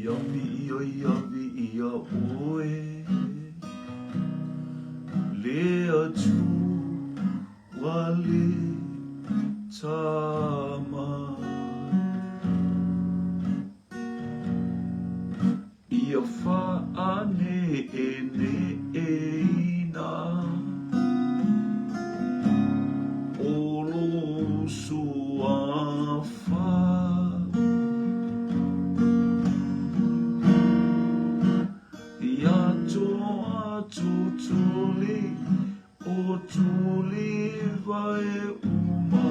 Ia viia, ia viia ʻoe, le Atua le Tama. Ia faaneneʻeina o lou suafa. Ia toa tutuli o tuliva e uma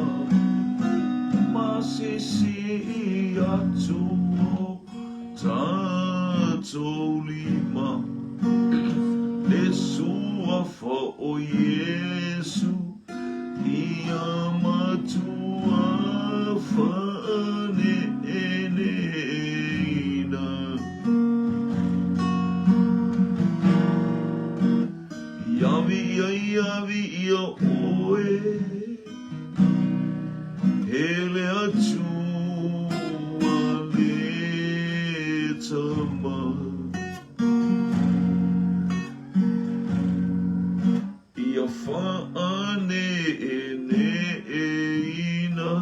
masisi atu o tatou lima le suafa o Iesu ia matua faaneneina. Ia viia, ia viia ʻoe, e le Atua le Tama. Ia faaneneʻeina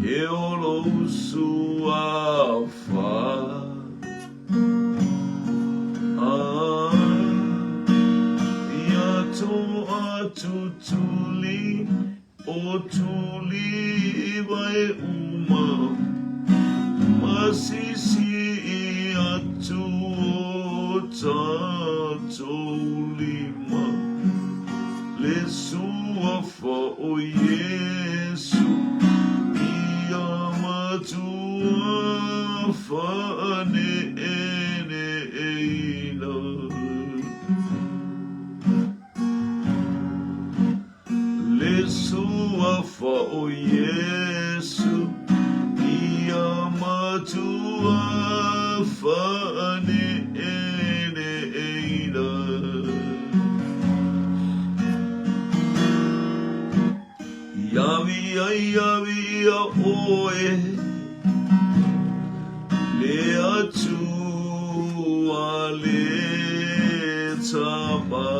he o lou suafa. Ia toa tutuli o tuliva e uma masisi atu o tatou lima le suafa o Iesu ia matua faaneneʻeina. Le suafa o Iesu ia matua faaneneʻeina. Ia viia, ia viia ʻoe, le Atua le Tama.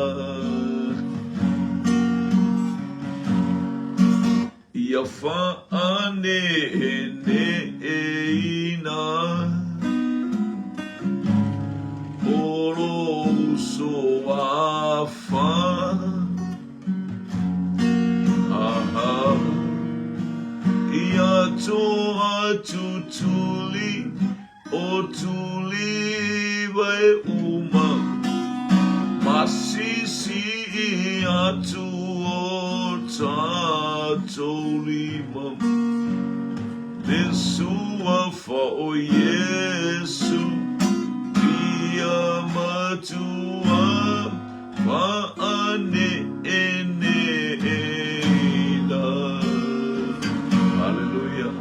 Ia faaneneʻeina o lou suafa. Aha. Ia toa tutuli o tuliva e uma masisi atu o tatou lima le suafa o Iesu ia matua Faaneneʻeina. Hallelujah.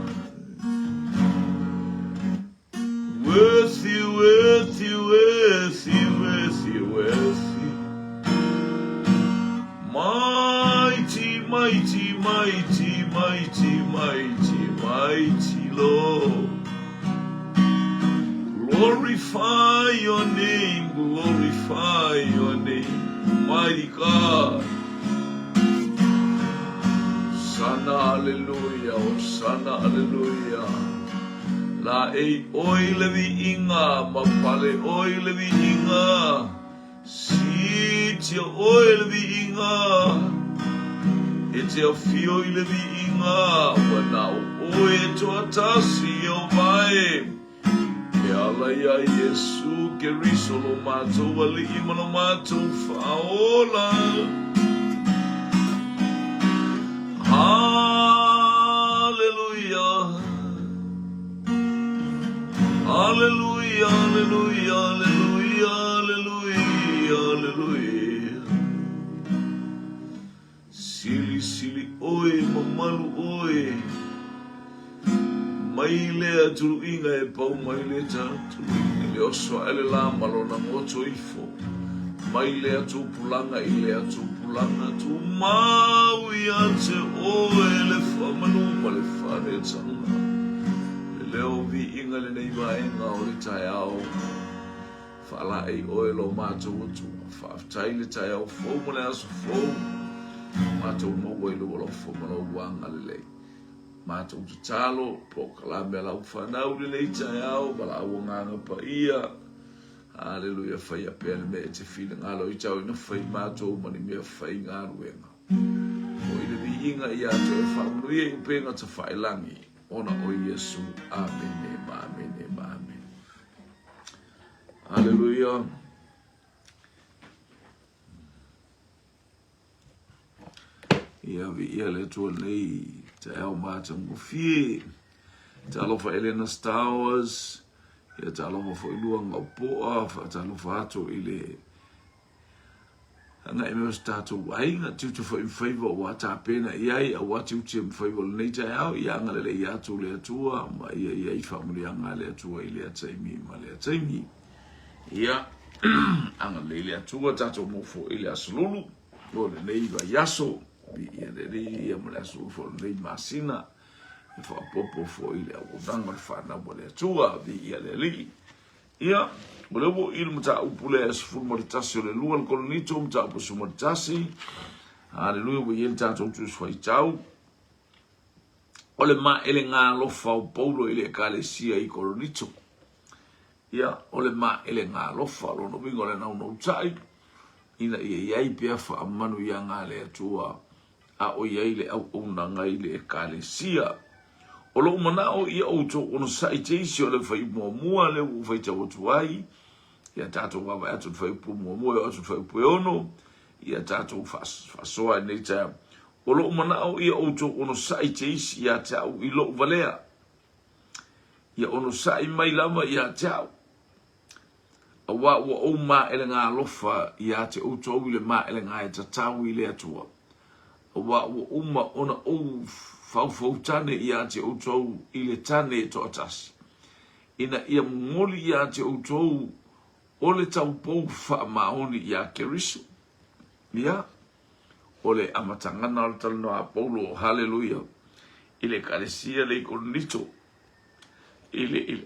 Worthy, worthy, worthy, worthy, worthy. Mighty, mighty, mighty, mighty, mighty, mighty Lord. Glorify your name, glorify your name, mighty God. Hosanna, hallelujah, Hosanna, hallelujah. La ei oi le viiga, ma pale oi le viiga, si tia oi le viiga, e te afio i le viiga, ua nao oe e toatasi o vae. E ala iā Iesu Keriso lo matou Alii ma lo matou Faaola. Haleluia! Haleluia, haleluia, haleluia, haleluia, haleluia. Silisili ʻoe, mamalu ʻoe, mai lea tuluiga e pau mai le tuluiga, le oso aʻe le lā ma lona goto ifo, mai lea tupulaga i lea tupulaga, tumau ia te ʻoe le faamanu ma le faaneetaga. leo viiga i lenei vaega o le taeao. Faalaei oe lo matou Atua. Faafetai i le taeao fou ma le aso fou. Matou maua i lou alofa ma lou agalelei. Matou tatalo, polokalame a lau fanau i lenei taeao, valaau agaga paia. Haleluia, faia pea le mea e te finagalo i tau ina fai matou ma ni mea faigaluega. Foi le viiga ia te oe faamanuia i upega tafailagi ona o Iesu. Amene ma amene ma amene. Haleluia. Ia viia le Atua nei taeao matagofie. Talofa Elena Stowers, ia talofa foi Luaga Opoa, faatalofa atu i le agai mai o se tatou aiga, tiute foi ma faiva ua tapena i ai, aua tiute ma faiva o lenei taeao, ia agalelei atu le Atua ma ia i ai faamanuiaga a le Atua i lea taimi ma lea taimi. Ia, agalelei le Atua, tatou maua foi i le Aso Lulu o lenei vaiaso, viia le Alii ia ma le Aso Lulu foi o lenei masina, e faaopoopo foi i le auaunaga o le fanau a le Atua, viia le Alii. Ia, o lea ua i le mataupu lea e 11 o le 2 le Korinito, mataupu 11. Haleluia, ua i ai le tatou Tusi Faitau. O le maelega alofa o Paulo i le Ekalesia i Korinito. Ia, o le maelega alofa, lona uiga o le naunautai, ina ia i ai pea faamanuiaga a le Atua a o i ai le auaunaga i le Ekalesia. O lou manao ia outou onosai teisi o le fuaiupu muamua lea ua ou faitau atu ai, ia tatou vaavaai atu i le fuaiupu muamua e oo atu i le fuaiupu e ono, ia tatou faasoa i lenei taeao. O lou manao ia outou onosai teisi ia te au i lou valea. Ia onosai mai lava ia te au. Aua ua ou maelega alofa ia te outou i le maelega e tatau i le Atua. Aua ua uma ona ou faufautane ia te outou i le tane e toatasi, ina ia momoli ia te outou o le taupou faamaoni iā Keriso. Ia, o le amatagana o le talanoa a Paulo, haleluia, i le Ekalesia le i Korinito, i le, i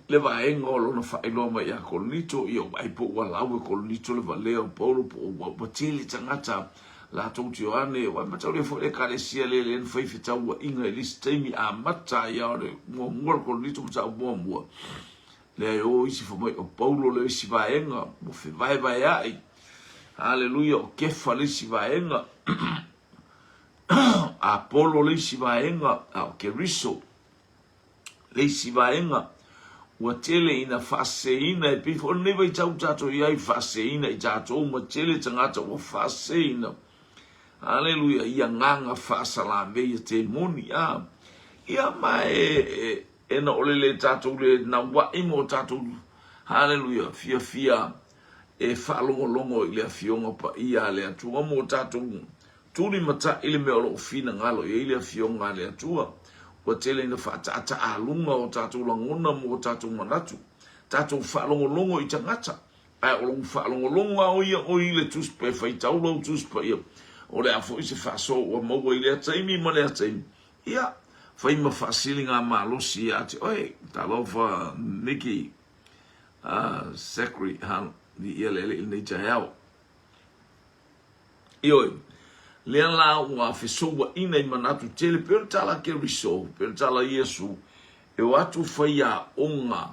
le vaega o lona faailoa mai ia Korinito, ia ua ai po ua lau e Korinito le valea o Paulo, po ua, ua tele tagata latou te o ane, ua mataulia foi le Ekalesia le le na fai fetauaiga i le isi taimi amata ai o le muamua le Korinito mataupu muamua. Lea e o isi fai mai o Paulo le isi vaega, ua fevaevaeai. Haleluia, o Kefa le isi vaega, Apolo le isi vaega, a o Keriso le isi vaega. Ua tele ina faaseseina, e pei foi o lenei vaitau tatou i ai, faaseseina i tatou ma tele tagata ua faaseseina. Haleluia, i agaga faasalamei a temoni. A, ia ma e, e na o le le tatou le naua'i ma o tatou, haleluia, fiafia e faalogologo i le Afioga Paia a le Atua ma o tatou tulimatai i le mea o lo o finagalo i ai le Afioga a le Atua. Ua tele ina faataataaluga o tatou lagona ma o tatou manatu, tatou faalogologo i tagata, ae o lou faalogologo lava o ia o i le Tusi Paia, faitau lau Tusi Paia, o le a foi se faasoa ua maua i lea taimi ma lea taimi, ia, fai ma faasiligamalosi ia te oe. Talofa Nikki. Ah, Zachary, ha, viia le Alii i lenei taeao. Ioe, lea la ua fesouaina i manatu tele, pei o le tala a Keriso, pei o le tala a Iesu, e o atu faiaoga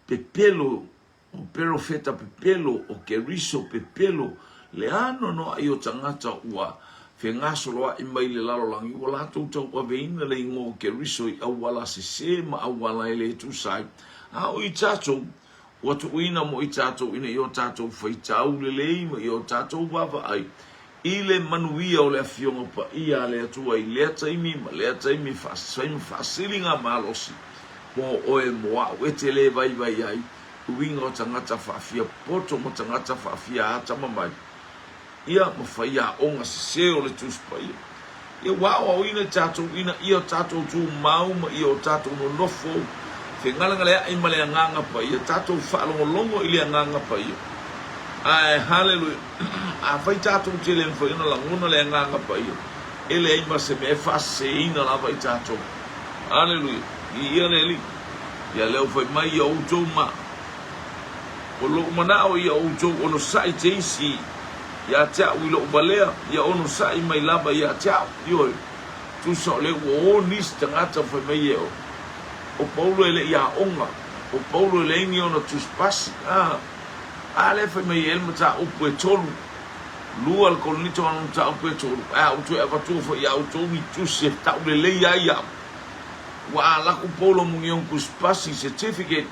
pepelo, o perofeta pepelo, o Keriso pepelo, le anoanoai o tagata ua fegasoloai mai le lalolagi, ua latou tauaveina le igoa o Keriso i auala sese ma auala e le tusa ai. A o i tatou, ua tuuina mo i tatou ina ia o tatou faitau lelei ma ia o tatou vaavaai i le manuia o le Afioga Paia a le Atua i lea taimi ma lea taimi, fai ma faasiliga malosi mo oe mo a'u e te le vaivai ai uiga o tagata faafia poto ma tagata faafia atamamai. Ia ma faiaoga sese o le Tusi Paia. Ia ua aoaoina i tatou ina ia o tatou tumau ma ia o tatou nonofo fegalegaleaʻi ma le Agaga Paia, tatou faalogologo i le Agaga Paia. Ae, haleluia, afai tatou te le mafai ona lagona le Agaga Paia, e leai ma se mea e faaseseina lava i tatou. Haleluia, viia le Alii. Ia lea ua fai mai ia outou ma o lou manao ia outou onosai te isi ia te au i lou valea, ia onosai mai lava ia te au. Ioe, tusa o lea ua o nisi tagata fai mai e o Paulo e le i aoga, o Paulo e leai ni ona tusipasi. A, a lea fai mai e le mataupu e tolu, lua le Korinito ana mataupu e tolu, ae a ou toe avatua foi ia outou ni tusi e taulelei ai au. Ua alaku Paulo mo ni ona tusipasi, certificate,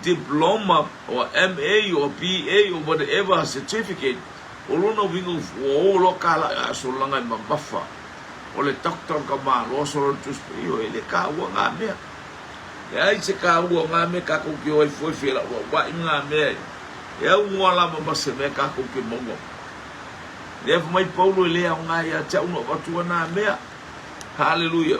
diploma, or MA or BA or whatever certificate, o lona uiga ua o loa ka la a sololaga e mamafa. O le doctor o le tamaloa solo le tusi ioe, e le kaua nga mea. Leai se kaua o nga mea kakou te o ai foi felauauai ma nga mea e e aunoa lava ma se mea kakou te maua. Lea fai mai Paulo e le aoga ia te au na avatua na mea. Haleluia.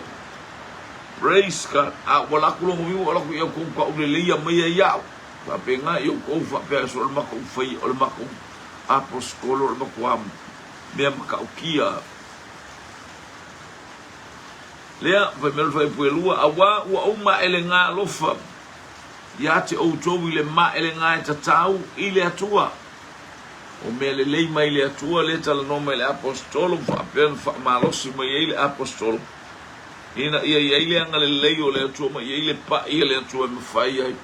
Praise God. A ua laku logo viu o laku ia kou ka ule leia mai ai au. Faapena i outou faapea so o le matou fai o le matou aposetolo o le matua mea matautia. Lea, fai mai le fuaiupu e lua, auā ua ou maʻelegā alofa ia te outou i le maʻelegā e tatau i le Atua. O mea lelei mai le Atua lea talanoa mai le aposetolo ma faapea ona faamalosi mai ai le aposetolo ina ia i ai le agalelei o le Atua ma i ai le paʻi a le Atua e mafai ai.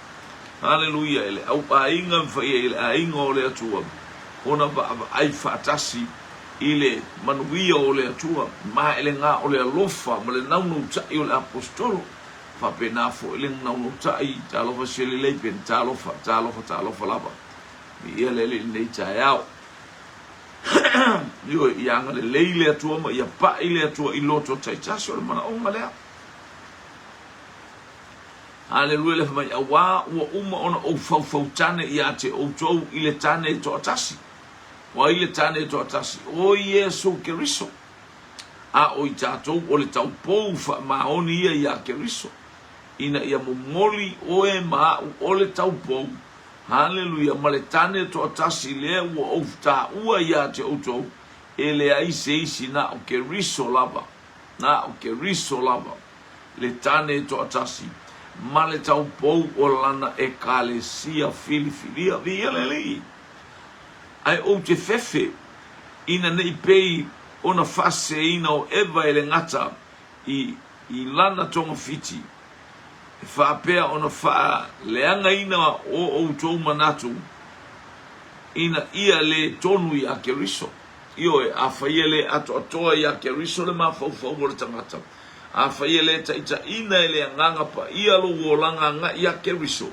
Haleluia, e le au aiga e mafai ai e le aiga o le Atua ona vaavaai faatasi i le manuia o le Atua, maʻelegā o le alofa ma le naunautai o le aposetolo. Faapena foi le naunautai, talofa se lelei pe ni talofa, talofa, talofa lava. Viia le Alii i lenei taeao. Ioe, ia agalelei le Atua ma ia paʻi le Atua i loto taitasi o le manaoga lea. Haleluia le fai mai, auā ua uma ona ou faufautane ia te outou i le tane e toatasi. O ai le tane e toatasi? O Iesu Keriso. A o i tatou o le taupou faamaoni ia iā Keriso, ina ia momoli oe ma au o le taupou Haleluia, ma le tane toatasi lea ua ou taua ia te outou, e leai se isi na o Keriso lava, na o Keriso lava, le tane toatasi, ma le taupou o lana Ekalesia filifilia. Viia le Alii! Ae ou te fefe, ina nei pei ona faaseseina o Eva e le gata i, i lana togafiti, e faapea ona faaleagaina o outou manatu ina ia lē tonu iā Keriso. Ioe, afai e lē atoatoa iā Keriso le mafaufau o le tagata, afai e lē taitaiina e le Agaga Paia lou olaga agai iā Keriso,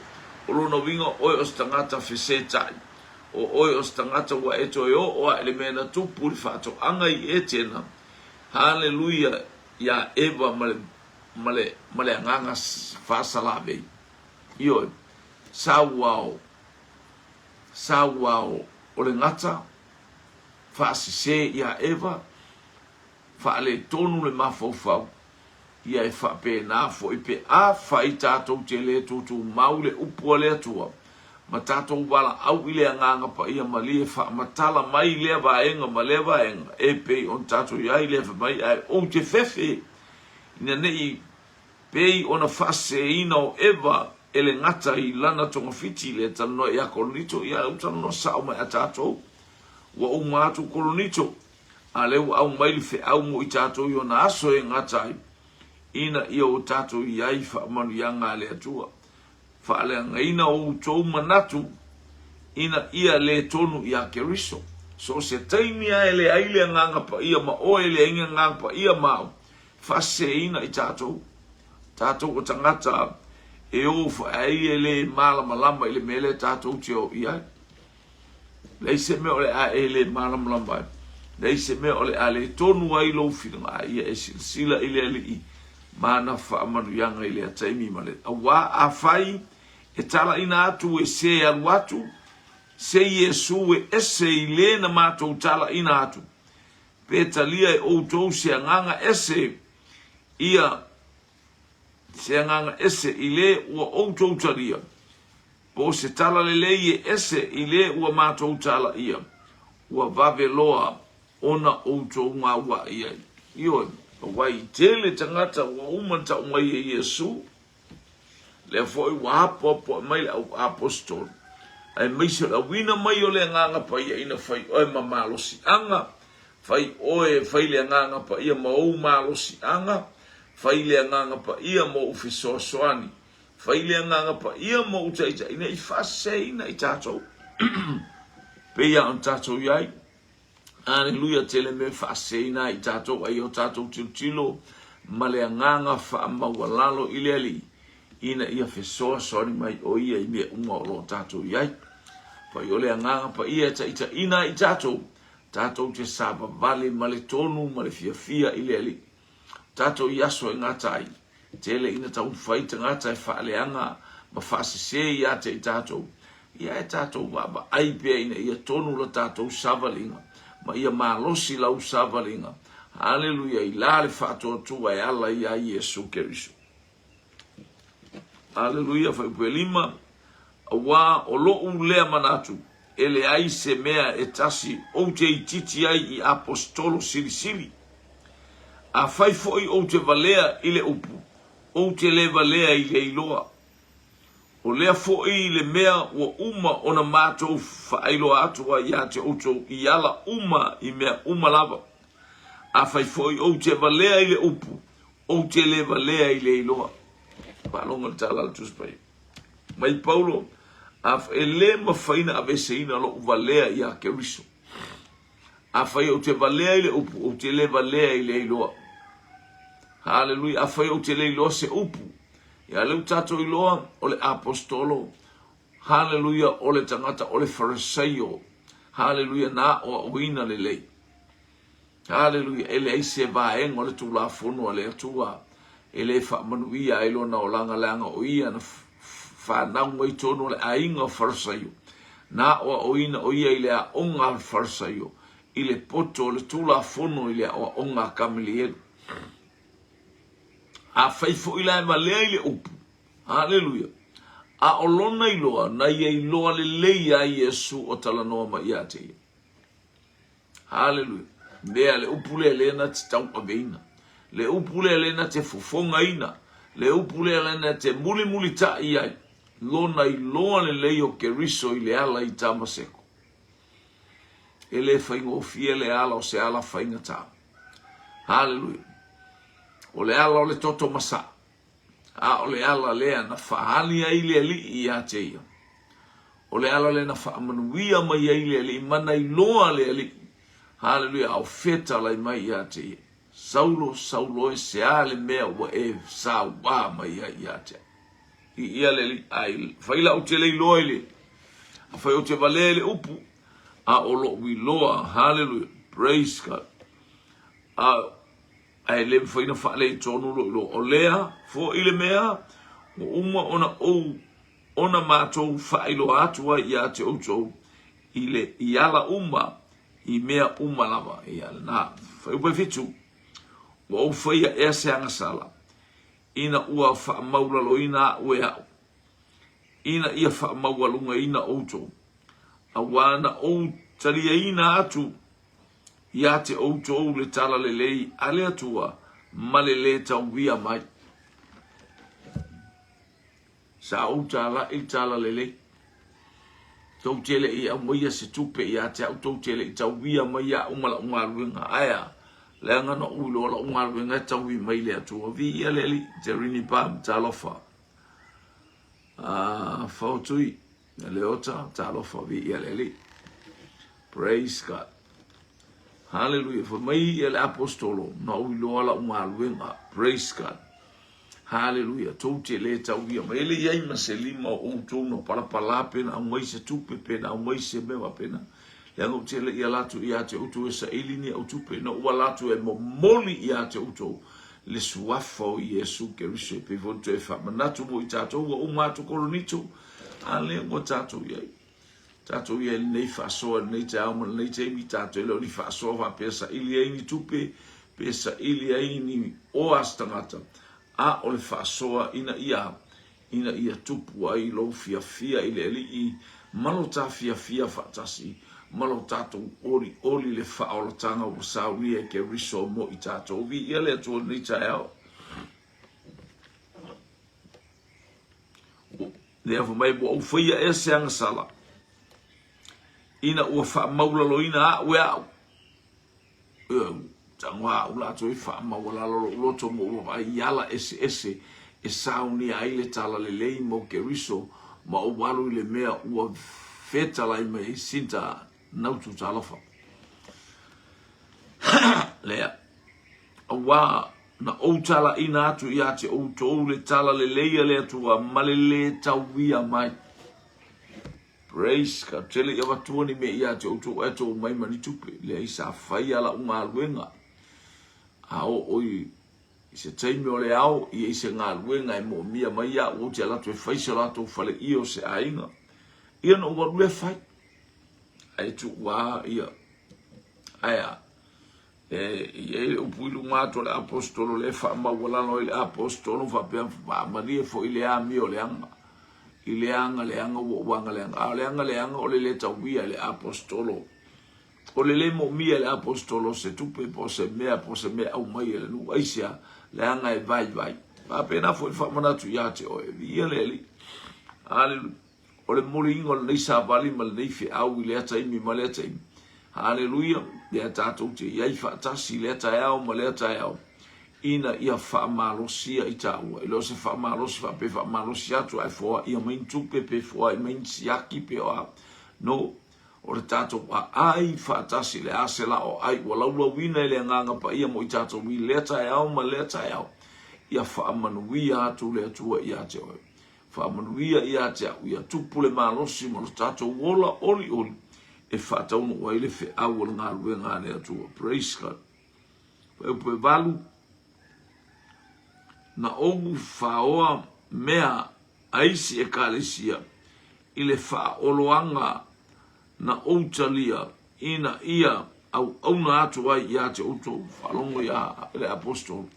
o lona uiga oe o se tagata fesetai. O oe o se tagata ua e toe oo ae le mea na tupu i le faatoaga i Etena, haleluia, iā Eva ma le ma le, ma le agaga faasalavei. Ioe, sauao, sauao o le gata, faasese iā Eva, faaletonu le mafaufau, ia e faapena foi pe afai tatou te le tutumau le upu a le Atua, ma tatou valaau i le Agaga Paia malie faamatala mai lea vaega ma lea vaega, e pei ona tatou i ai lea fai mai, ae ou te fefe ina ne i pei ona faaseseina o Eva e le gata i lana togafiti, lea e talanoa ia Korinito, ia ua talanoa sao mai a tatou, ua uma atu Korinito, a lea ua aumai le feau mo i tatou i ona aso e gata ai, ina ia o tatou i ai faamanuiaga a le Atua. Faaleagaina outou manatu ina ia le tonu iā Keriso. So o se taimi a e leai le Agaga Paia ma oe e leai le Agaga Paia ma au, faaseseina i tatou. Tatou o tagata e o ai e le malamalama i le mea lea tatou te o i ai. Leai se mea o le a e le malamalama ai. Leai se mea o le a le tonu ai lou finagalo, a ia e silasila i le Alii ma ana faamanuiaga i lea taimi ma le auā. Afai e talaina atu e se alu atu, se Iesu e ese i le na matou talaina atu, pe talia e outou se agaga ese ia se agaga ese i le ua outou talia, Po o se tala lelei e ese i le ua matou tala ia, ua vave loa ona outou gauaʻi ai. Ioe, auai i tele tagata ua uma ona tau mai e Iesu. Lea foi ua apoapoai mai le au Aposetolo, aemaise o le auina mai o le Agaga Paia ina fai oe ma malosiaga, fai oe, fai le Agaga Paia ma ou malosiaga, fai le Agaga Paia ma ou fesoasoani, fai le Agaga Paia ma ou taitai ina i faaseseina i tatou. Pei lava ona tatou i ai. Aleluia tele mea e faaseseina ai i tatou a ia o tatou tilotilo ma le agaga faamaualalo i le Alii ina ia fesoasoani mai o ia i mea uma o lo o tatou i ai. Fai o le agaga paia e taitaiina ai i tatou, tatou te savavali ma le tonu ma le fiafia i le Alii. Tatou i aso e gata ai, tele ina taumafai tagata e faaleaga ma faasese ia te i tatou, ia e tatou vaavaai pea ina ia tonu la tatou savaliga ma ia malosi lau savaliga. Haleluia, i la le faatuatua e ala ia Iesu Keriso. Haleluia, fuaiupu e 5, Auā o loʻu lea manatu, e leai se mea e tasi ou te itiiti ai i aposetolo silisili. Afai foi ou te valea i le upu, ou te le valea i le iloa. O lea foi le mea ua uma ona matou faailoa atu ai ia te outou i ala uma i mea uma lava. Afai foi ou te valea i le upu, ou te le valea i le iloa. Faalogo le tala a le Tusi Paia. Mai Paulo, e le mafai na aveeseina lou valea ia Keriso. Afai ou te valea i le upu, ou te le valea i le iloa. Haleluia. Afai ou te le iloa se upu, ia lea ua tatou iloa o le apostolo, haleluia, o le tagata, o le Farisaio, haleluia, na aoaoina lelei. Haleluia! E leai se vaega o le Tulafono a le Atua e le faamanuia ai lona olaga, leaga o ia na fanau mai tonu o le aiga o Farisaio. Na aoaoina o ia i le aoga a le Farisaio, i le poto o le Tulafono i le aoaoga a Kamelieli. Afai foi la e valea i le upu, Haleluia! A o lona iloa, na ia iloa lelei ai Iesu o talanoa mai ia te ia. Haleluia. Mea le upu lea lea na te tauaveina. Le upu lea lea na te fofogaina. Le upu lea lea na te mulimulitaʻi ai. Lona iloa lelei o Keriso i le ala i Tamaseko. E le faigofie le ala o se ala faigata. Haleluia. O le ala o le toto masaa. A o le ala lea na faaali ai le Alii ia te ia. O le ala lea na faamanuia mai ai le Alii ma na iloa le Alii. Haleluia, a o fetalai mai ia te ia. Saulo, Saulo e, se a le mea ua e sauā mai ai ia te au? Viia le Alii, ai fai la ou te le iloa i le, afai ou te valea i le upu, a o loʻu iloa, haleluia, praise God. A Ae le mafai ona faaletonu lou iloa. O lea foi le mea ua uma ona ou ona matou faailoa atu ai ia te outou i le i ala uma i mea uma lava. Ia lena. Fuaiupu 7, Ua ou faia ea se agasala ina ua faamaulaloina aʻu e aʻu, ina ia faamaualugaina outou, auā na ou taliaina atu ia te outou le tala lelei a le Atua ma le lē tauia mai. Sa ou talaʻi le tala lelei. Tou te le i aumaia se tupe ia te au, tou te le i tauia mai iaʻu ma laʻu galuega. Ae a? Leaga na ou iloa laʻu galuega e taui mai le Atua. Viia le Alii, Terini Pam, talofa. Ah, Faotui, Leota, talofa, viia le Alii. Praise God. Hallelujah. Fai mai ia le apostolo, na ou iloa lau galuega. Praise God. Hallelujah. Tou te le tauia mai. E le i ai ma se lima o outou na palapala pe na aumai se tupe pe na aumai se mea faapena. Leaga ou te le i ala atu ia te outou e saili ni au tupe. Na ou ala atu e momoli ia te outou le suafa o Iesu Keriso. E pei foi ona toe faamanatu mo i tatou ua uma atu Korinito, a lea ua tatou i ai. Tatou i ai lenei faasoa i lenei taeao ma lenei taimi, tatou e le o ni faasoa faapea saili ai ni tupe, pe saili ai ni oa a se tagata, a o le faasoa ina ia, ina ia tupu ai lou fiafia i le Alii ma lo ta fiafia faatasi ma lo tatou olioli le faaolataga ua saunia e Keriso mo i tatou. Viia le Atua i lenei taeao. Lea fai mai ua ou faia ea se agasala ina ua faamaulaloina a'u e a'u. Ioe, tago a'u latou e faamaualalo lo'u loto ma ou vaavaai i ala eseese e saunia ai le talalelei mo Keriso ma ou alu i le mea ua fetalai mai ai sinta nautu talofa. Lea, auā na ou talaʻina atu iā te outou le talalelei a le Atua ma le lē tauia mai. Praise God. Tele i avatua ni mea ia te outou ae tou mai ma ni tupe. Leai sa faia la'u galuega. A oo i se taimi o le ao, i ai se galuega e moomia mai iaʻu ou te alu atu e fai se latou faleie o se aiga. Ia na ou alu lea fai. Ae tuu a ia. Ae a. E i ai le upu i luga atu o le aposetolo lea e faamaualalo ai le aposetolo faapea faamalie foi le amio leaga i le aga leaga ua ou aga leaga. A o le aga leaga o le lē tauia e le aposetolo. O le lē moomia e le aposetolo se tupe po o se mea po o se mea aumai e le nuu. Aisea? Leaga e vaivai. Faapena foi le faamanatu ia te oe. Viia le Alii. Aleluia. O le moliina o lenei savali ma lenei feau i lea taimi ma lea taimi. Haleluia! Lea tatou te i ai faatasi i lea taeao ma lea taeao, ina ia faamalosia i taua. E le o se faamalosi faapea faamalosi atu ae foaia mai ni tupe pe foai mai ni siaki pe o a. No. O le tatou aai faatasi le a se la o ai ua laulauina e le Agaga Paia mo i tatou i lea taeao ma lea taeao. Ia faamanuia atu le Atua ia te oe. Faamanuia ia te au, ia tupu le malosi ma lo tatou ola olioli e faataunuu ai le feau o le galuega a le Atua. Praise God. Fuaiupu e 8, Na ou faoa mea a isi Ekalesia i le faaoloaga na ou talia ina ia auauna atu ai ia te outou. Faalogo ia le Aposetolo,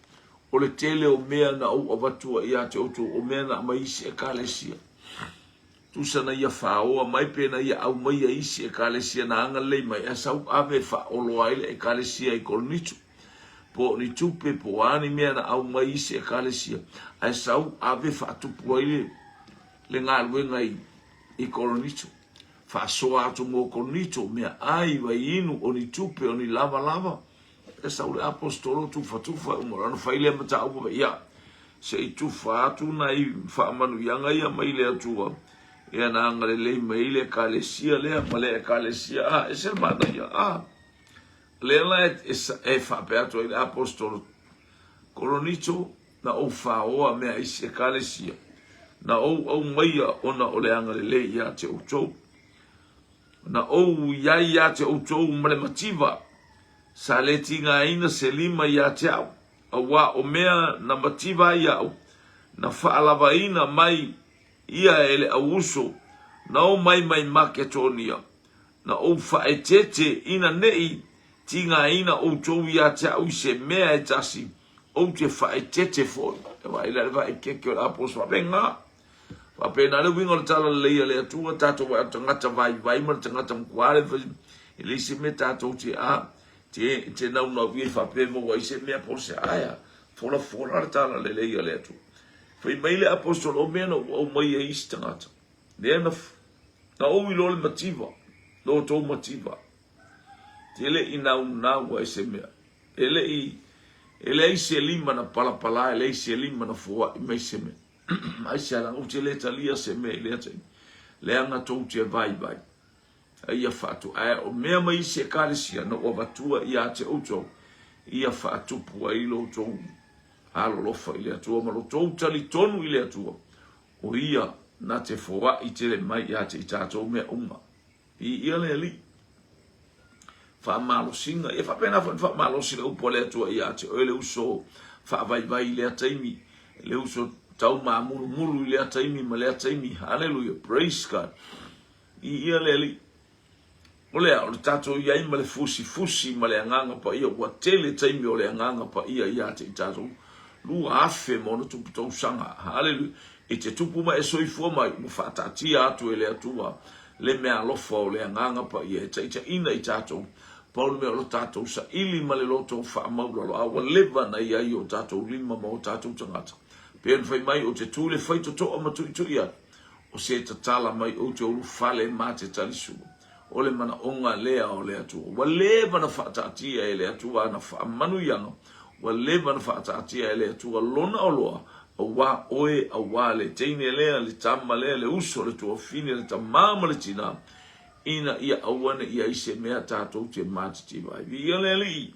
o le tele o mea na ou avatua ia te outou, o mea na aumai isi Ekalesia. Tusa na ia faoa mai pe na ia aumaia isi Ekalesia na agalelei mai, ae sau ave e faaoloa ai le Ekalesia i Korinito. Po o ni tupe, po o a ni mea na aumai isi Ekalesia, ae sau ave faatupu ai le, le galuega i, i Korinito. Faasoa atu mo Korinito, meaai, vaiinu, o ni tupe, o ni lavalava. E sau le aposetolo tufatufa uma loa ona fai lea mataupu fai, ia, se i tufa atu nai faamanuiaga ia mai le Atua, ia na agalelei mai le ekalesia lea ma le ekalesia, a, ese le manaia, a. Lea la e, e, e faapea atu ai le aposetolo, Korinito, na ou faoa mea isi ekalesia, na ou aumaia ona o le agalelei ia te outou. Na ou i ai ia te outou ma le mativa, sa le tigaina se lima ia te au, auā o mea na mativa ai au, na faalavaina mai ia e le auuso, na omai mai Maketonia, na ou faaeteete ina neʻi tigaina outou ia te au i se mea e tasi, ou te faaeteete foi. E vaai la le faaeteete o le aposo faapena. Faapena le uiga o le talalelei a le Atua, tatou vaai o tagata vaivai ma le tagata matua le fai, e leai se mea tatou te a, te, te naunau i ai faapea e maua ai se mea po o se aea. Folafola le talalelei a le Atua. Fai mai le apostolo, o mea na ou aumaia i isi tagata, lea na, na ou iloa le mativa, lo outou mativa. Te le i naunau ai se mea. E le i, e leai se lima na palapala, e leai se lima na foai mai se mea. Aisea la, ou te le talia se mea i lea taimi, leaga tou te vaivai. A ia faatu, ae o mea mai isi ekalesia na ou avatua ia te outou, ia faatupu ai lo outou alolofa i le Atua ma lo outou talitonu i le Atua, o ia na te foai tele mai ia te i tatou mea uma. Viia le Alii. Faamalosiga. Ia faapena foi ona faamalosi le upu a le Atua ia te oe le uso faavaivai i lea taimi, le uso taumamulumulu i lea taimi ma lea taimi. Haleluia. Praise God. Viia le Alii. O lea, o le tatou i ai ma le fusifusi ma le Agaga Paia, ua tele taimi o le Agaga Paia ia te i tatou, 2000+ tausaga. Haleluia. I te tupu ma e soifua mai, ua faataatia atu e le Atua le meaalofa o le Agaga Paia e taitaiina i tatou, pau le mea o lo tatou saili ma le loto faamaulalo, a ua leva na i ai i o tatou lima ma o tatou tagata. Pei ona fai mai, ou te tu i le faitotoa ma tuitui atu. O se tatala mai ou te ulufale ma te talisua. O le manaoga lea o le Atua. Ua leva na faataatia e le Atua ana faamanuiaga. Ua leva na faataatia e le Atua lona oloa, auā oe, auā le teine lea, le tama lea, le uso, le tuafine, le tamā ma le tinā, ina ia aua ne i ai se mea tatou te matitiva ai. Viia le Alii!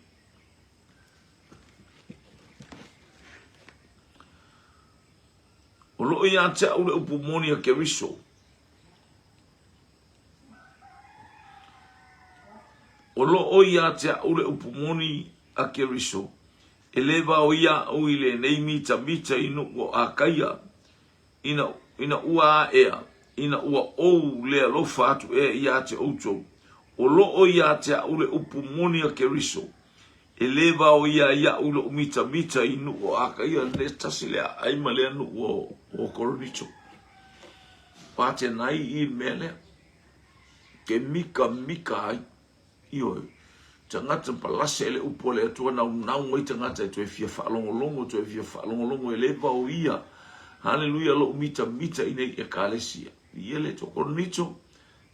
O lo o ia te au le upu moni a Keriso. O lo o ia te au le upu moni a Keriso, e le vaoia au i lenei mitamita i nuu o Akaia, ina, ina ua aea, ina ua ou le alofa atu ea ia te outou. O lo o ia te au le upu moni a Keriso, E le vaoia ai iaʻu loʻu mitamita i nuu o Akaia, le tasi le aai ma lea nuu o Korinito. O Atenai i le mea lea, ke mikamika ai, ioe, tagata palase le upu a le Atua naunau mai tagata e toe fia faalogologo, toe fia faalogologo, e le vaoia, haleluia, loʻu mitamita i nei Ekalesia. Ia le Atua Korinito,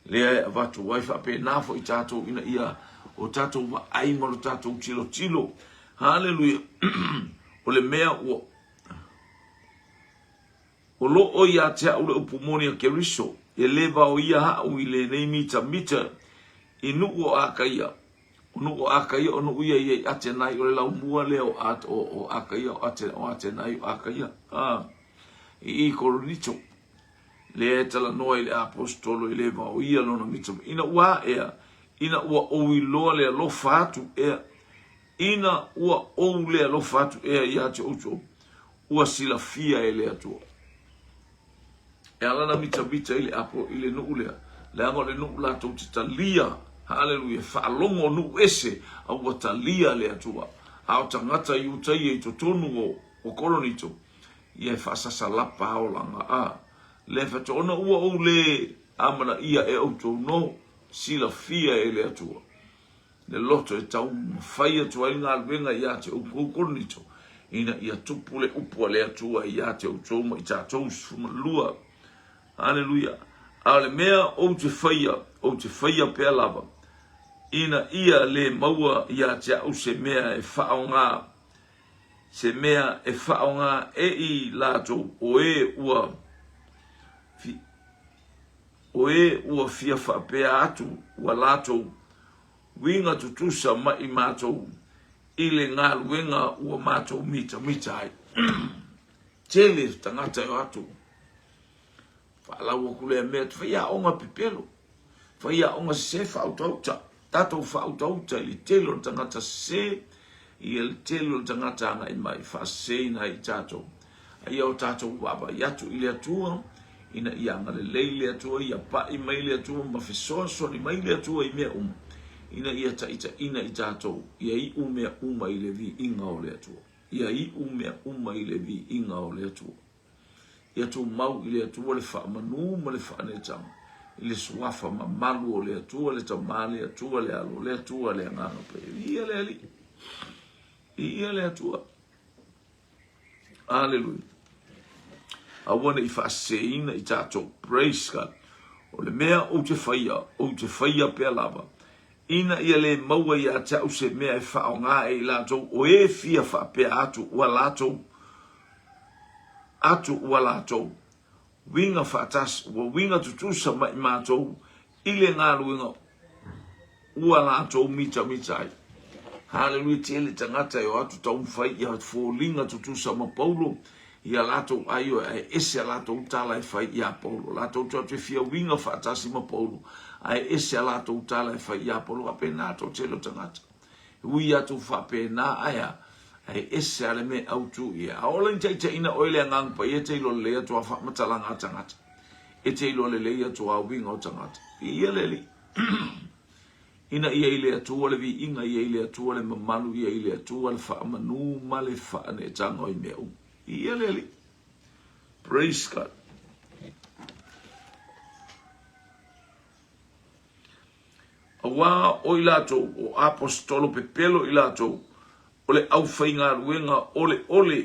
lea e avatu ai faapena foi tatou ina ia o tatou vaai ma lo tatou tilotilo. Haleluia! O le mea ua o lo o ia te au le upu moni a Keriso, e le vaoia haʻu i lenei mitamita i nuu o Akaia. O nuu o Akaia, o nuu ia ia i Atenai, o le laumua lea o, o, o Akaia, o, Ate, o Atenai, o Akaia, a, i Korinito. Lea e talanoa i le Aposetolo e le vaoia lona mita ina ua aea, ina ua ou iloa le alofa atu ea, ina ua ou le alofa atu ea ia te outou, ua silafia e le Atua. E ala na mitamita i le apo i le nuu lea, leaga o le nuu latou te talia, haleluia, faalogo nuu ese, a ua talia le Atua. A o tagata Iutaia i totonu o, o Koronito, ia e faasasalapa olaga a le fatu ona ua ou le amanaia e outou no silafia e le Atua le loto e taumafai atu ai le galuega ia te outou Korinito ina ia tupu le upu a le Atua ia te outou ma i tatou 12. Aleluia. A o le mea ou te faia, ou te faia pea lava, ina ia le maua ia te au se mea e faaaoga se mea e faaaoga e i latou o e ua o e ua fia faapea atu ua latou uiga tutusa ma i matou i le galuega ua matou mitamita ai. Tele tagata e o atu Faalau atu lea mea, fai aoga pepelo, fai aoga sese faautauta, tatou faautauta i le tele o le tagata sese, ia le tele o le tagata agai mai, faaseseina ai i tatou. A ia o tatou vaavaai atu i le Atua, ina ia agalelei le Atua, ia pai mai le Atua ma fesoasoani mai le Atua i mea uma, ina ia taitaiina i tatou, ia iu mea uma i le viiga o le Atua. Ia iu mea uma i le viiga o le Atua. Ia tumau i le Atua le faamanu ma le faaneetaga, i le suafa mamalu o le Atua, le Tama, le Atua, le Alo, le Atua, le Agaga Paia. Viia le Alii. Viia le Atua. Aleluia. Aua ne i faaseseina i tatou. Praise God. O le mea ou te faia, ou te faia pea lava, ina ia le maua ia te au se mea e faaaoga e i latou o e fia faapea atu ua latou atu ua latou uiga faatasi, ua uiga tutusa ma i matou i le galuega ua latou mitamita ai. Haleluia, tele tagata e o atu taumafai ia foliga tutusa ma Paulo, ia latou aio ae ese a latou tala e fai ia Paulo. Latou te o atu e fia uiga faatasi ma Paulo, ae ese a latou tala e fai ia Paulo. Faapena to tele o tagata. E ui atu faapena ae a, ae ese a le mea autu ia. A ola ni taitaiina oe le Agaga Paia e te iloa lelei atu a faamatalaga a tagata. E te iloa lelei atu a uiga o tagata. Viia le Alii. Ina ia i le Atua le viiga, ia i le Atua le mamalu, ia i le Atua le faamanu ma le faaneetaga o i mea uma. Viia le Alii. Praise God. Auā o i latou, o aposetolo pepelo i latou, o le aufaigaluega oleole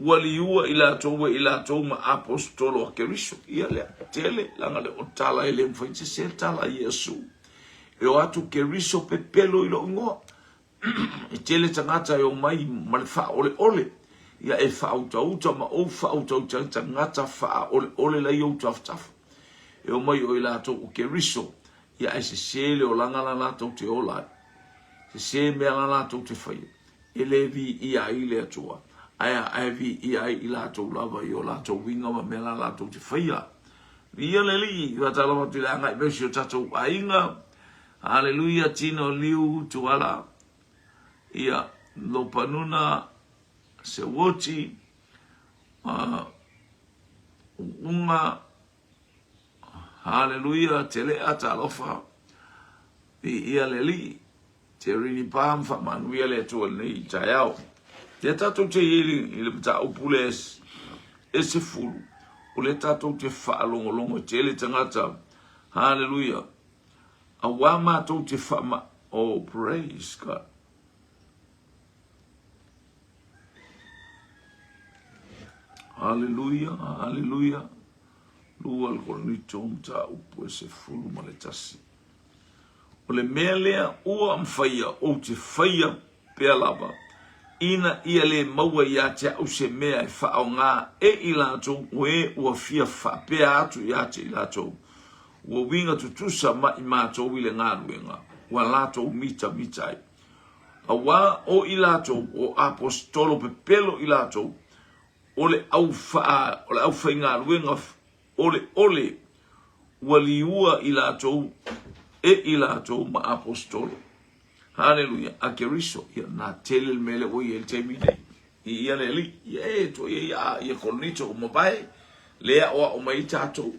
Ua liua i latou e i latou ma Aposetolo a Keriso. Ia lea, tele, leaga le o tala e le mafai se se tala a Iesu. E o atu Keriso pepelo i lou igoa. E tele tagata e omai ma le faaoleole. Ia e faautauta ma ou faautauta ai tagata faaoleole la i ou tafatafa. E omai o i latou o Keriso, ia ae sese le olaga la latou te ola ai. Sese mea la latou te faia. E le viia ai le Atua, ae a ae viia ai i latou lava i o latou uiga ma mea la latou te faia. Viia le Alii, faatalofa atu i le agai mai o si o tatou aiga. Haleluia, Tino Liu Tuala, ia, Lopanuna Sewoti, Uunga, Haleluia, Telea, talofa, viia le Alii. Te rini pā ma faamanuia le Atua i lenei taeao. Lea tatou te i ai i le mataupu lea e 10, o lea tatou te faalogologo e tele tagata. Haleluia. Auā matou te faama... Oh, praise God. Haleluia, haleluia. Lua le Korinito mataupu e 11. O le mea lea ua mafaia ou te faia pea lava, ina ia le maua ia te au se mea e faaaoga e i latou o e ua fia faapea atu ia te i latou, ua uiga tutusa ma i matou i le galuega ua latou mitamita ai. Auā o i latou o aposetolo pepelo i latou, o le au faa, o le aufaigaluega oleole ua liua i latou e i latou ma aposetolo. Haleluia, a Keriso, ia na tele le mea lea ua i ai le taimi nei. I ia le Alii, ia e tua ia ia ia Korinito ua mavae, le aoao mai ai tatou.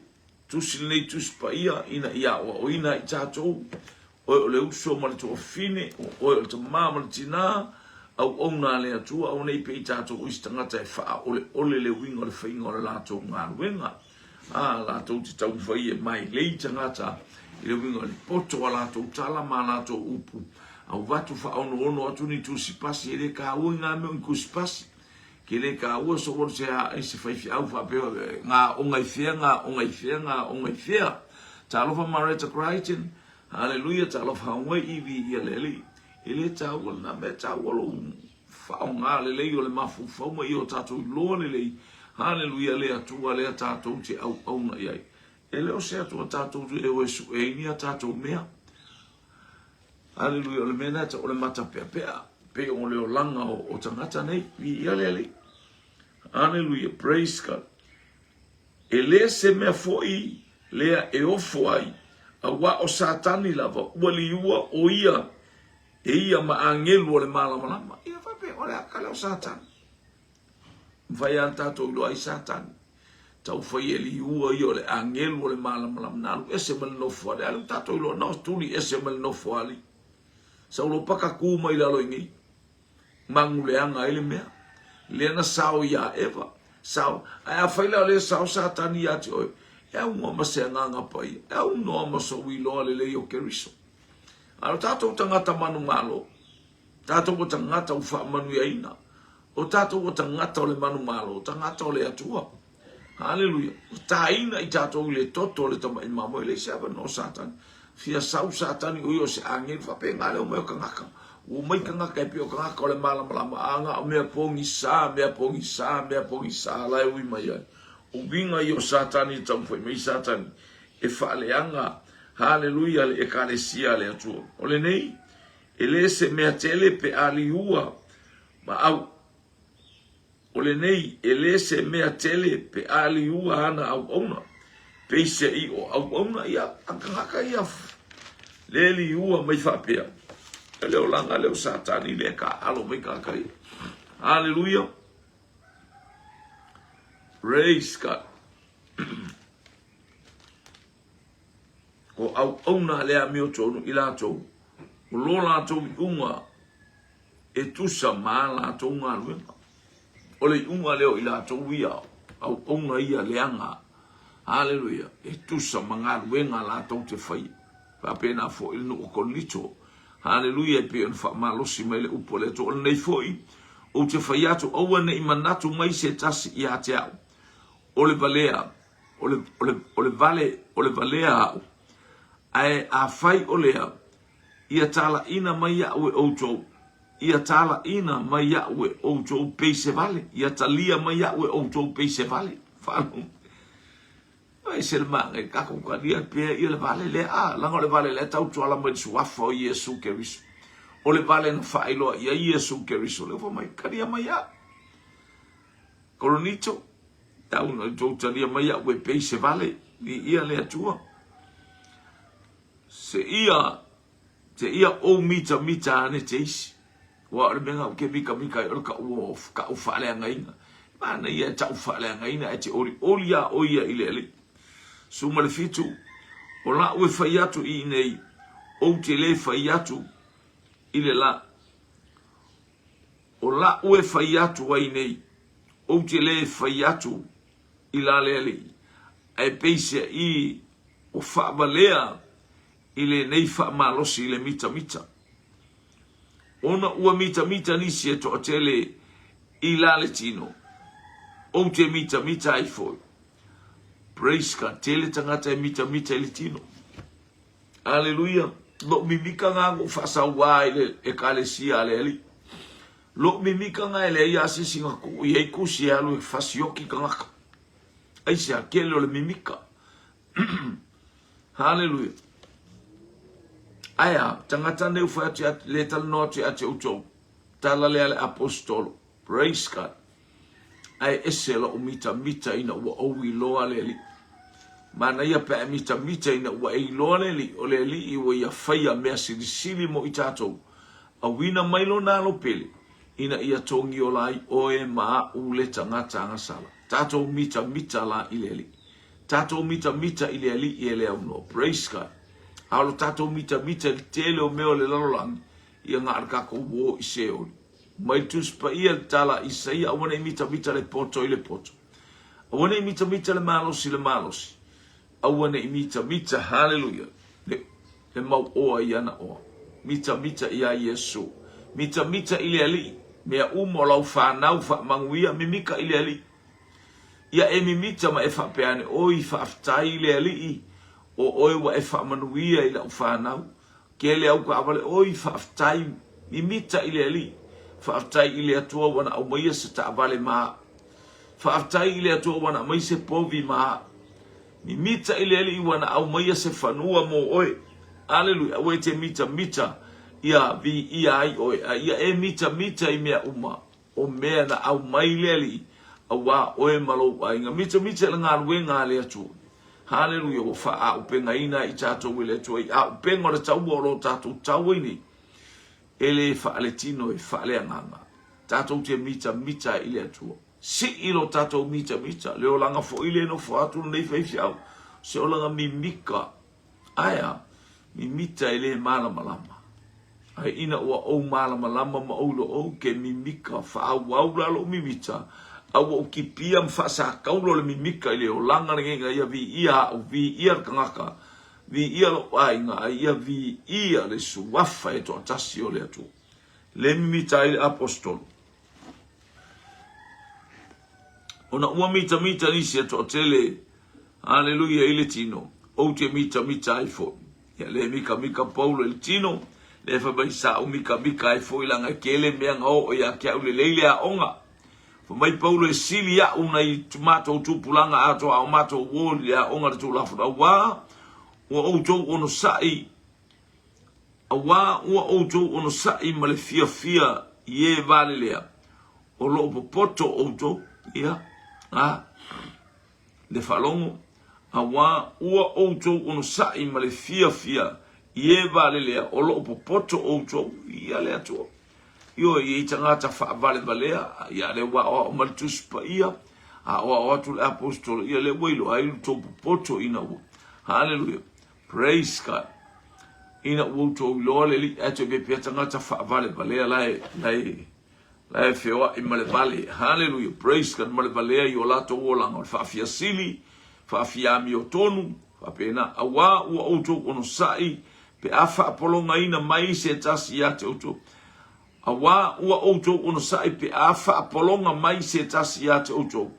Tusi lenei tusi paia ina ia aoaoina ai tatou, Oe o le uso ma le tuafafine, o oe o le tamā ma le tinā, auauna a le Atua, aua ne i pei tatou o isi tagata e faaoleole le uiga o le faiga o le latou galuega. A, latou te taumafai e mailei tagata i le uiga o le poto a latou tala ma a latou upu. Avatu faaonoono atu ni tusipasi, e le taua i ngā mea o ni tusipasi. Ke le taua so walu se a i se faifeau faapea ngā onga i fea, ngā onga i fea, ngā onga i fea. Talofa Mareta Crichton, Haleluia, talofa Hawaii, viia le Alii. E le taua lena mea, e taua lou faaaoga lelei o le mafaufau ma ia o tatou iloa lelei, haleluia, le Atua lea tatou te auauna i ai. E le o se Atua tatou te o e sue ai ni a tatou mea. Haleluia, o le mea lena o le matapeapea, pei o le olaga o tagata nei, viia le Alii. Haleluia, praise God. E le se mea foi lea e ofo ai, auā o Satani lava ua liua o ia e ia ma agelu o le malamalama. Ia faapea, o le aka lea o Satani. Mafai lava ona tatou iloa ai Satani. Tau fai e liua ia o le agelu o le malamalama. Na alu ese ma le nofoalii. Alu tatou iloa, na tuli ese ma le nofoalii. Saulo paka ku mai lalo i nei. Maguleaga ai le mea. Lea na sao iā Eva. Sao. Ae afai la o lea sao Satani ia te oe, e aunoa ma se agaga paia, e aunoa ma sou iloa lelei o Keriso. A o tatou tagata manumalo, tatou o tagata ua faamanuiaina, o tatou o tagata o le manumalo, o tagata o le Atua. Haleluia. Ua tāina i tatou i le toto o le tamai mamoe, e leai se avanoa o Satani. Fia sau Satani o ia o se agelu, faapena le omai o tagata. Ua omai tagata e pei o tagata o le malamalama, a na o mea pogisa, mea pogisa, mea pogisa la e ui mai ai. O uiga ia o Satani e taumafai mai Satani e faaleaga, haleluia, le Ekalesia a le Atua. O lenei, e le se mea tele pe a liua ma au. O lenei, e le se mea tele pe a liua ana auauna. Peiseai o auauna ia a tagata ia le liua mai faapea, E le olaga lea o Satani lea e taaalo mai tagata ia. Haleluia! Praise God! O auauna a le amiotonu i latou, o lo latou iuga e tusa ma a latou galuega. O le iuga lea o i latou ia, auauna ia leaga, haleluia, e tusa ma galuega latou te faia. Faapena foi le nuu o Korinito, haleluia, e pei ona faamalosi mai le upu a le Atua. O lenei foi, Ou te fai atu, aua ne i manatu mai se tasi ia te au, o le valea, o le, o le, o le vale, o le valea au. Ae afai o lea, ia talaina mai iaʻu e outou, ia talaina mai iaʻu e outou pei se vale, ia talia mai iaʻu e outou pei se vale. Faalogo. E ese le manaia, tatou talia pea ia le vale lea, a, leaga o le vale lea e tautuala mai le suafa o Iesu Keriso. O le vale na faailoa i ai Iesu Keriso, lea ua fai mai, talia mai au. Korinito, tau ina outou talia mai au e pei se vale, viia le Atua. Seia, seia ou mitamita ane te isi. Aua o le mea lena ou te mitamita ai o le taua o taʻu faaleagaina. Manaia e taʻu faaleagaina ae te olioli lava ʻoe ia i le Alii. 17, O laʻu e fai atu i inei, ou te le fai atu i le la. O laʻu e fai atu ai nei, ou te le fai atu i la le Alii, ae peiseai ua faavalea i lenei faamalosi i le mitamita. Ona ua mitamita nisi e toatele i la le tino, ou te mitamita ai foi. Praise God, tele tagata e mitamita i le tino. Aleluia! Lou mimika nga na ou faasauā i le Ekalesia a le Alii. Lou mimika nga e leai a se isi na tuu i ai tusi e alu e fasioki tagata. Aisea? Tele o le mimika. Haleluia! Ae a, tagata nei ua fai atu ia, le talanoa atu ia te outou. Tala lea a le Aposetolo. Praise God! Ae ese lou mitamita ina ua ou iloa le Alii. Manaia pe a e mitamita ina ua e iloa le Alii, o le Alii ua ia faia mea silisili mo i tatou. Auina mai Lona alo pele, ina ia togiola ai oe ma aʻu le tagata agasala. Tatou mitamita la i le Alii. Tatou mitamita i le Alii e le aunoa. Praise God. A o lo tatou mitamita i le tele o mea o le lalolagi, ia na o le tatou uo i Seoli. Mai le Tusi Paia le tala a Isaia, Aua ne i mitamita le poto i le poto. Aua ne i mitamita le malosi i le malosi. Aua ne i mitamita, haleluia, le, le mau oa i ana oa. Mitamita iā Iesu. Mitamita i le Alii. Mea uma o lau whanau faamanuia, mimika i le Alii. Ia e mimita ma e faapea ane, Oi, faafetai i le Alii, o oe ua e faamanuia i lau whanau. Kele au taavale oi faafetai mimita i le Alii faafetai i le Atua ua na aumaia se taavale ma au faafetai i le Atua ua na aumai se povi ma au mimita i le Alii ua na aumaia se fanua mo oe Aleluia aua e te mitamita ia viia ai oe a ia e mitamita i mea uma O mea na aumai le Alii, auā oe ma lou aiga. Mitamita i le galuega a le Atua. Haleluia, ua faaaupegaina ai i tatou e le Atua i auupega o le taua o lo tatou tau ai nei. E le faaletino, e faaleagaga. Tatou te mitamita ai i le Atua. Sii lo tatou mitamita, le olaga foi le nofo atu lenei faifeau, se olaga mimika. Ae a? Mimita e le malamalama. Ae ina ua ou malamalama ma ou iloa ou ke mimika, faaauau la lou mimita, a ua ou kipia ma faasakaula o le mimika i le olaga lenei ina ia viia au, viia le tagata, viia lou aiga, a ia viia le Suafa e toatasi o le Atua. Le mimita ai le Aposetolo. Ona ua mitamita nisi e toatele, Aleluia, i le tino, ou te mitamita ai foi. Ia le mikamika Paulo i le tino, le fai mai sa ou mikamika ai foi leaga e tele mea na oo ia te au lelei le aoga. Fai mai Paulo e sili au nai matou tupulaga atoa a o matou uo i le aoga le Tulafono auā ua outou onosai Auā ua outou onosai ma le fiafia i e valelea, o lo o popoto outou, ia, a, le faalogo, auā ua outou onosai ma le fiafia i e valelea, o lo o popoto outou, ia le Atua. Ioe, e i ai tagata faavalevalea, ia lea ua aoao mai le Tusi Paia, aoao atu le Aposetolo, ia lea ua iloa ai lo outou popoto ina ua, haleluia, Praise God. Ina ua outou iloa le Alii, ae toe pepea tagata faavalevalea la e, la e, la e feoai ma le vale. Hallelujah. Praise God. Ma le valea i o latou olaga. O le faafiasili, faafiamiotonu, faapena. Auā ua outou onosai, pe a faapologaina mai se tasi ia te outou. Auā ua outou onosai pe a faapologa mai se tasi iā te outou,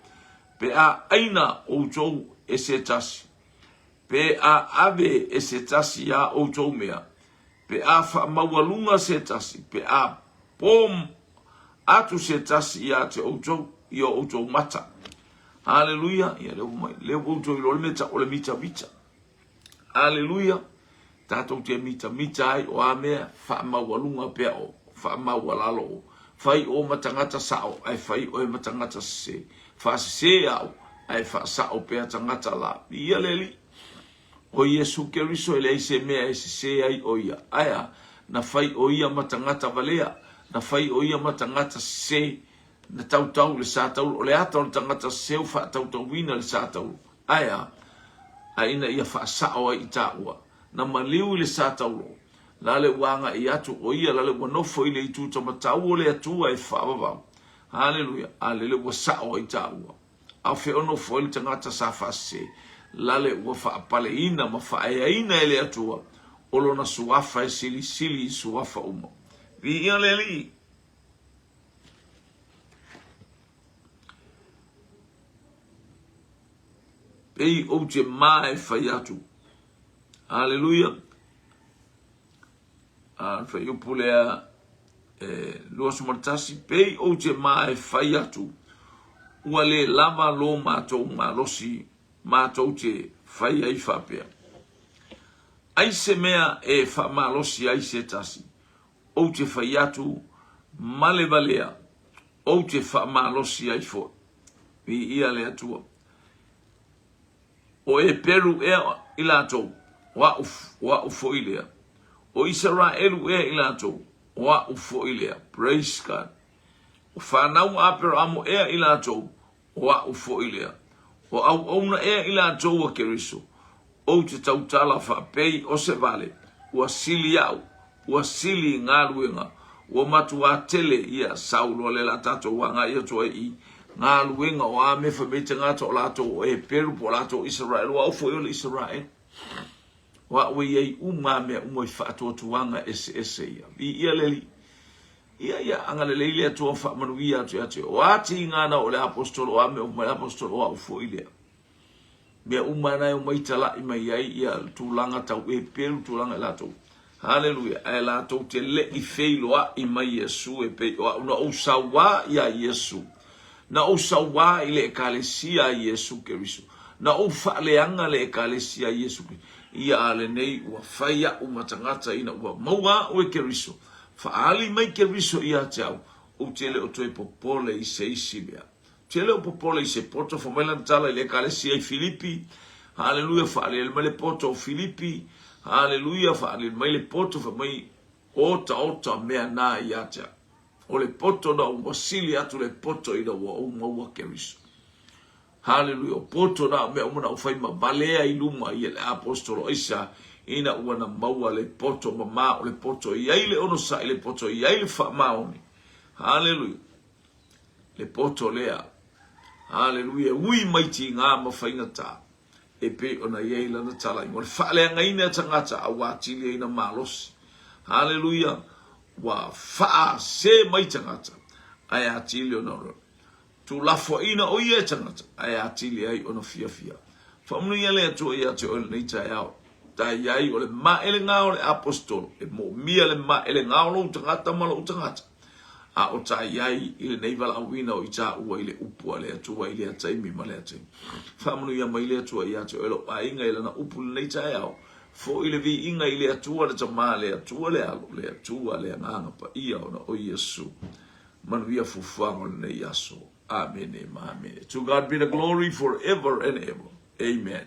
pe a ʻaina outou e se tasi, pe a ave e se tasi iā outou mea, pe a faamaualuga se tasi, pe a pō atu se tasi iā te outou i o outou mata. Haleluia! Ia lea ua mai, lea ua outou iloa le mea tau o le mitamita. Aleluia! Tatou te mitamita ai o a mea faamaualuga pea o faamaualalo o fai o ma tagata sao ae fai oe ma tagata sese. Faasese au ae faasao pea tagata la. Viia le Alii! O Iesu Keriso e leai se mea e sese ai o ia. Ae a? Na fai o ia ma tagata valea. Na fai o ia ma tagata sese. Na tautau le sa tauro. O le ata o le tagata sese ua faatautauina le sa tauro. Ae a? A ina ia faasao ai i tāua. Na maliu i le sa tauro. Lale ua agai atu o ia, lale ua nofo i le itu tamatau o le Atua e faavavau. Haleluia! A lele ua sao ai tāua. A o fea o nofo ai le tagata sa faasese? Lale ua faapaleina ma faaeaina e le Atua o lona suafa e silisili i suafa uma. Viia le Alii! Pei ou te mā e fai atu. Aleluia. A le fuaiupu lea e 21, pei ou te mā e fai atu, ua le lava lo matou malosi matou te fai ai faapea. Ai se mea e faamalosi ai se tasi, ou te fai atu ma le valea, ou te faamalosi ai foi. Viia le Atua. O Eperu ea i latou, o a'u, o a'u foi lea. O Isaraelu ea i latou, o a'u foi lea. Praise God. O fanau a Aperamo ea i latou, O a'u foi lea. O auauna ea i latou a Keriso, ou te tautala faapei o se vale, ua sili a'u, ua sili galuega, ua matuā tele ia Saulo le la tatou agai atu ai i galuega o a mea fai mai tagata o latou o Eperu po o latou o Isaraelu, o a'u foi o le Isaraelu. O a'u e i ai uma a mea uma i faatuatuaga eseese ia. Viia le Alii. Ia, ia, agalelei le Atua faamanuia atu ia te oe. O a tiga na o le aposetolo, o a mea uma le aposetolo, o a'u foi lea. Mea uma na e omai tala'i mai ai ia tulaga tau Eperu, tulaga i latou. Haleluia. Ae latou te le'i feiloa'i mai Iesu e pei o a'u na ou sauā iā Iesu. Na ou sauā i le Ekalesia a Iesu Keriso. Na ou faaleaga le Ekalesia a Iesu Keriso. Ia a lenei ua fai a'u ma tagata ina ua maua a'u e Keriso. Faaali mai Keriso ia te au, ou te le o toe popole i se isi mea. Ou te le o popole i se poto, fai mai lana tala i le Ekalesia i Filipi, Haleluia, faaaliali mai le poto o Filipi, Haleluia, faaaliali mai le poto, fai mai, otaota mea na ia te au. O le poto na ua sili atu le poto ina ua ou maua Keriso. Haleluia! O poto na o mea uma na ou fai ma valea i luma ia le aposetolo aisa ina ua na maua le poto mamā o le poto e i ai le onosai le poto e i ai le faamaoni. Haleluia! Le poto lea. Haleluia! E ui mai tigā ma faigata e pei ona i ai lana tala i o le faaleagaina e tagata a ua atili ai na malosi. Haleluia! Ua faase mai tagata ae atili ona Tuulafoaiina o ia e tagata, ae atili ai ona fiafia. Faamanuia le Atua ia te oe lenei taeao. Tai ai o le maʻelegā o le Aposetolo, e moomia le maʻelegā o lou tagata ma loʻu tagata, a o tai ai i lenei valaauina o i tāua i le upu a le Atua i lea taimi ma lea taimi. Faamanuia mai le Atua ia te oe lou aiga i lana upu i lenei taeao. Foi le viiga i le Atua le Tama, le Atua le Alo, le Atua le Agaga Paia ona o Iesu. Manuia fuafuaga o lenei aso. Amene ma amene. To God be the glory forever and ever. Amen.